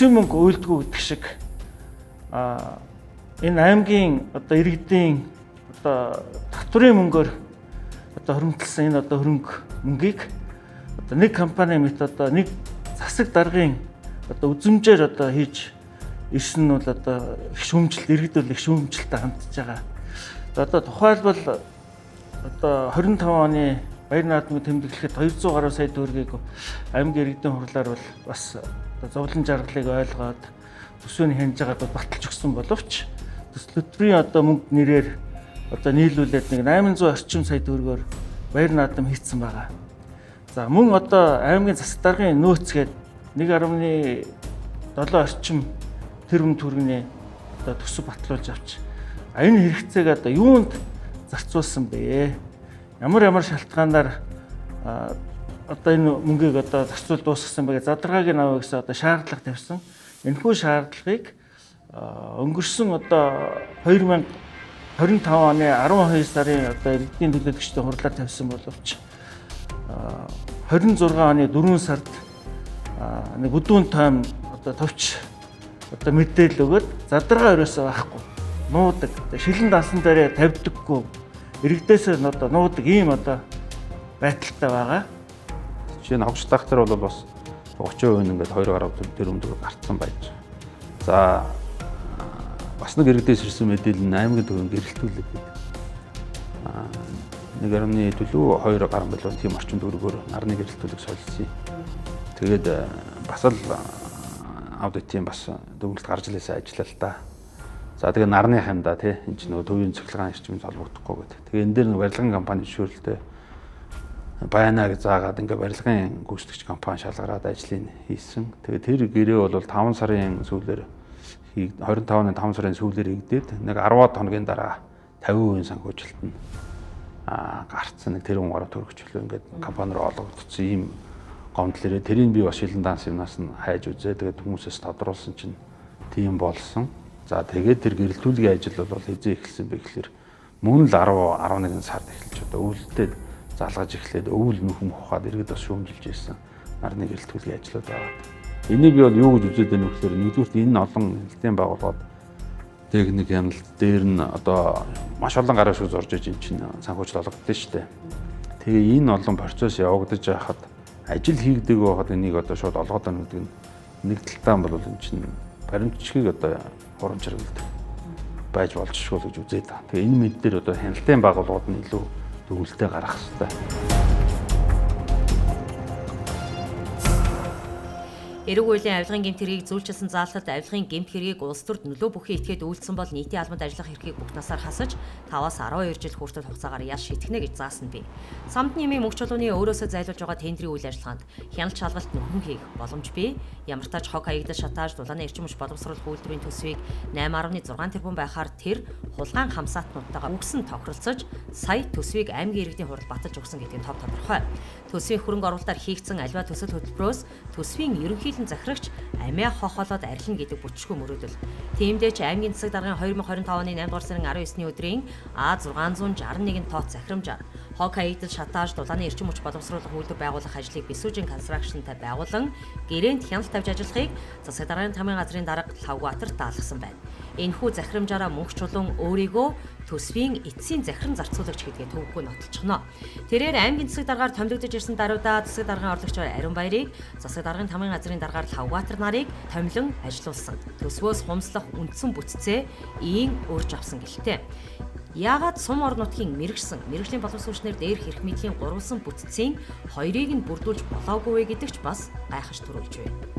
Төсвийн мөнгө уйлдгүй гэдэг шиг энэ аймгийн одоо иргэдийн одоо татврын мөнгөөр одоо хөрөмтөлсөн энэ одоо хөрөнгө мөнгийг одоо нэг компани мэт одоо нэг засаг даргын одоо үзмжээр одоо хийж ирсэн нь бол одоо их шүүмжлэлт, иргэд бол их шүүмжлэлтэй хандж байгаа. Одоо тухайлбал одоо 25 оны Баяр наадмыг тэмдэглэхэд 200 гаруй сая төгрөгийг аймгийн иргэдийн хурлаар бол бас одоо зовлон жаргалыг ойлгоод төсөөний хянаж байгаад бол баталж өгсөн боловч төс төлбөрийн одоо мөнгө нэрээр одоо нийлүүлээд нэг 800 орчим сая төгрөгөөр Баяр наадам хийцэн байгаа. За мөн одоо аймгийн засаг даргын нөөц гээд 1.7 орчим тэрбум төгрөгийн одоо төсөв батлуулж авч энэ хэрэгцээг одоо юунд зарцуулсан бэ? Ямар шалтгаанаар одоо энэ мөнгийг одоо зарцуул дуусгасан бэ гэж задаргааг нь авъя гэсэн одоо шаардлага тавьсан. Энэхүү шаардлагыг өнгөрсөн одоо 2025 оны 12 сарын одоо иргэдийн төлөөлөгчдийн хурлаар тавьсан боловч 26 оны 4 сард нэг бүдүүн тойм одоо товч одоо мэдээлэл өгөөд задаргаа ерөөсөө байхгүй. Нуудаг. Шилэн дансан дээрээ тавьдаггүй. Иргэдээсээ одоо нуудаг ийм одоо байдалтай байгаа. Жишээ нь хогч тактер бол бас 30% ингээд 2 гаруй тэрбум төгрөг гарцсан байж. За бас нэг иргэдээс ирсэн мэдээлэл нь аймгийн төвийн гэрэлтүүлэг гэдэг. 1.4 2 гаруй миллион тийм орчим төгрөгөөр нарны гэрэлтүүлэг солилцсон. Тэгээд бас л аудитын бас дүгнэлт гарч илээсээ ажиллаа л да. За тэгээ нарны хамдаа тий энэ чинь нөгөө төвийн цахилгаан эрчим холбогдохгүй гэдэг. Тэгээ энэ дээр нэг барилгын компани зөвшөөрлөлтэй байна гэж заагаад ингээ барилгын гүйцэтгэгч компани шалгараад ажлыг хийсэн. Тэгээ тэр гэрээ бол 5 сарын сүүлээр 25 оны 5 сарын сүүлээр хийгдээд нэг 10 хоногийн дараа 50% санхүүжилт нь гарцсан нэг тэрбум гаруй төгрөгчлөө ингээд компани руу олгогдсон ийм гомдол ирээ. Тэрийг би бас шилэн данс юмнаас нь хайж үзээ. Тэгээд хүмүүсээс тодруулсан чинь тийм болсон. За тэгээд тэр гэрэлтүүлгийн ажил бол хэзээ эхэлсэн бэ гэхэлэр мөн л 10 11 сард эхэлж одоо өвөлтөд залгаж эхлээд өвөл нөхөм ухаад иргэд бас шүүмжилж ирсэн нарны гэрэлтүүлгийн ажлууд байгаа. Энийг би бол юу гэж үзээд байна вэ гэхээр нэгдүгürt энэ олон хяналтын байгууллагууд техник хяналт дээр нь одоо маш олон гарын үсэг зурж иж эн чинь санхүүжилт олгогдсон шүү дээ. Тэгээ энэ олон процесс явагдаж байхад ажил хийгдэг байхад энийг одоо шууд олгоод байна гэдэг нь нэг талтаа бол эн чинь баримтчгийг одоо хурамч хэрэглэдэг байж болж шгүй л гэж үзээд байгаа. Тэгээ энэ мэд дээр одоо хяналтын байгууллагууд нь илүү дүгнэлтээ гаргах хэрэгтэй. Эрэг уйлын авилгын гэмт хэргийг зүйлчилсэн заалтад авилгын гэмт хэргийг улс төрд нөлөө бүхий этгээд үйлдсэн бол нийтийн албанд ажиллах эрхийг бүх насаар хасаж 5-аас 12 жил хүртэл хугацаагаар ял шийтгэнэ гэж заасан бий. Самд нэмийн мөнгө чулууны өөрөөсөө зайлуулж байгаа тендрийн үйл ажиллагаанд хяналт шалгалт нөхөн хийх боломж бий. Ямар тач хог хаягдал шатааж дулааны эрчим хүч боловсруулах үйлдвэрийн төсвийг 8.6 тэрбум байхаар тэр хулгайн хамсаатнуудтайгаа үгсэн тохиролцож сая төсвийг аймгийн иргэдийн хурал баталж өгсөн гэдэг нь тов тодорхой. Төсвийн хөрөнгө оруулалтаар хийгдсэн альва төсөл хөтөлбөрөөс төсвийн ерөнхийлэн захирагч амиа хохолоод арилна гэдэг бүчшгүй мөрөөдөл. Тиймдээ ч аймгийн засаг даргын 2025 оны 8 дугаар сарын 19-ний өдрийн А661 тооц захирамжаар хог хаягдал шатааж дулааны эрчим хүч боловсруулах үйлдвэр байгуулах ажлыг Бисүүжин констракшнтай байгуулан гэрээнд хяналт тавьж ажиллахыг засаг даргын тамгын газрын дарга Лхавбаатар даалгасан байна. Энэхүү захирамжаараа мөнх чулуун өөрийгөө төсвийн эцсийн захиран зарцуулагч гэдгээ төвөггүй нотолчихно. Тэрээр аймгийн засаг даргаар томилогдож ирсэн даруйдаа засаг даргын орлогчоор Ариун Баярыг, засаг даргын тамгын газрын даргаар Лхавбаатар нарыг томилон ажилуулсан. Төсвөөс хумслах үндсэн бүтцээ ийн урьж авсан гэлтэй. Яагаад сум орон нутгийн мэрэгсэн мэрэгжлийн боловсруучнэр дээрх эрх мэдлийн гурвалсан бүтцийн хоёрыг нь бүрдүүлж болоогүй вэ гэдэг ч бас гайхаж төрүүлж байна.